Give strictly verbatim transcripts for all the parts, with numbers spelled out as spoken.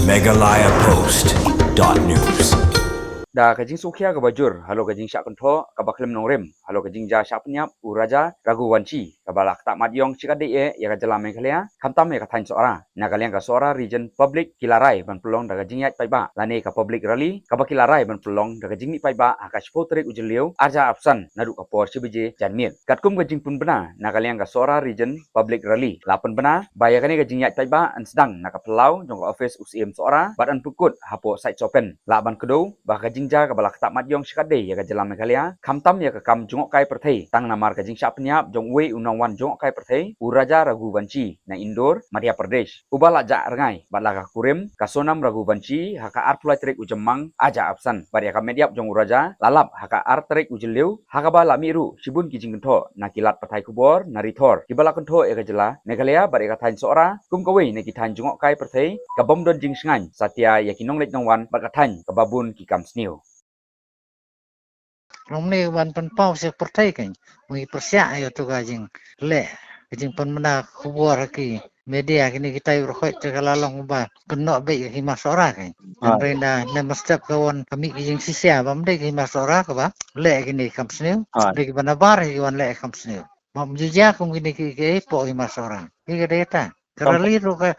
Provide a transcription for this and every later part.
Meghalaya Post dot news. Da ka jingsngewkhia kaba jur halor ka jingshah kynthoh kaba khlem nongrim halor ka jingjia shah pynïap u Raja Raghuvanshi kaba la ktah mat ïong shikatdei ïa ka jylla Meghalaya, khamtam ïa ka thaiñ Sohra. Na ka liang ka Sohra Region Public ki la rai ban pynlong da ka jingïaid paidbah lane ka public rally kaba ki la rai ban pynlong da ka jingmih paidbah ha ka shiphew tarik u Jylliew arhajar arphew san naduh ka por shi baje janmiet. Katkum ka jingpynbna na ka liang ka Sohra Region Public Rally, la pynbna ba ïa kane ka jingïaid paidbah yn sdang na ka phyllaw jong ka ophis u Syiem Sohra bad yn pynkut hapoh Sait Sohpen. Lah ban kdew ba ka jingjia kaba la ktah mat ïong shikatdei ïa ka jylla Meghalaya, khamtam ïa ka kam jngohkai pyrthei, tang namar ka jingshah pynïap jong uwei u nongwan jngohkai pyrthei u Raja Raghuvanshi na Indore, Madhya Pradesh, uba la jah rngai bad la ka kurim ka Sonam Raghuvanshi ha ka arphew lai tarik u Jymmang arhajar arphew san. Bad ïa ka met ïap jong u Raja la lap ha ka ar tarik u Jylliew, ha kaba la mih ruh shibun ki jingkynthoh na ki lad pathai khubor na ri thor kiba la kynthoh ïa ka jylla Meghalaya bad ïa ka thaiñ Sohra kum kawei na ki thaiñ jngohkai pyrthei ka bym don jingshngaiñ satia ïa ki nongleit nongwan bad ka thaiñ kaba bun ki kam sniew. Long ne ban pynpaw sha pyrthei kan, ngi pyrshah ïa tu ka jingleh, ka jingpynbna khubor ha ki media kine kita, ïa u rkhot te ka la long ba kynnoh beit ka Hima Sohra kan. Hynrei na ne mynstep ka wan ka mih ka jingshisha ba ym dei ka Hima Sohra kaba leh kine kam sniew. Dei kiba nabar ki wan leh kam sniew. Ba ym ju jia kum kine ki, ki poh Hima Sohra. Ki ka dei ta. Ka rally ruh ka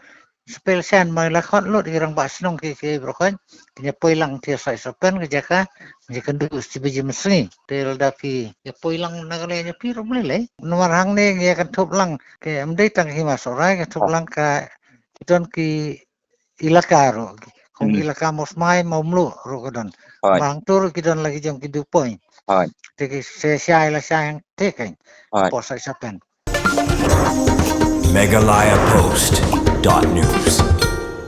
spel shan mai la khot lut ki rangbah shnong ki, ki brokon. Ki ïa poi lang ti Sait Sohpen ka jaka, ïa kynduh shi baje mynsngi. Te lada phi ïa poi lang na ka lei ïa phi ruh mlei lei. Namar hangne ïa kan thup lang ke, ym dei tang Hima Sohra, ka thup lang ka, ki don ki ilaka ruh. Kum ilaka Mawsmai, Mawmluh ruh ka don. Ba hangto ruh ki don la ki jong ki dew point. Te ki se shai la shai hangte kan. Poh Sait Sohpen. Meghalaya Post dot news.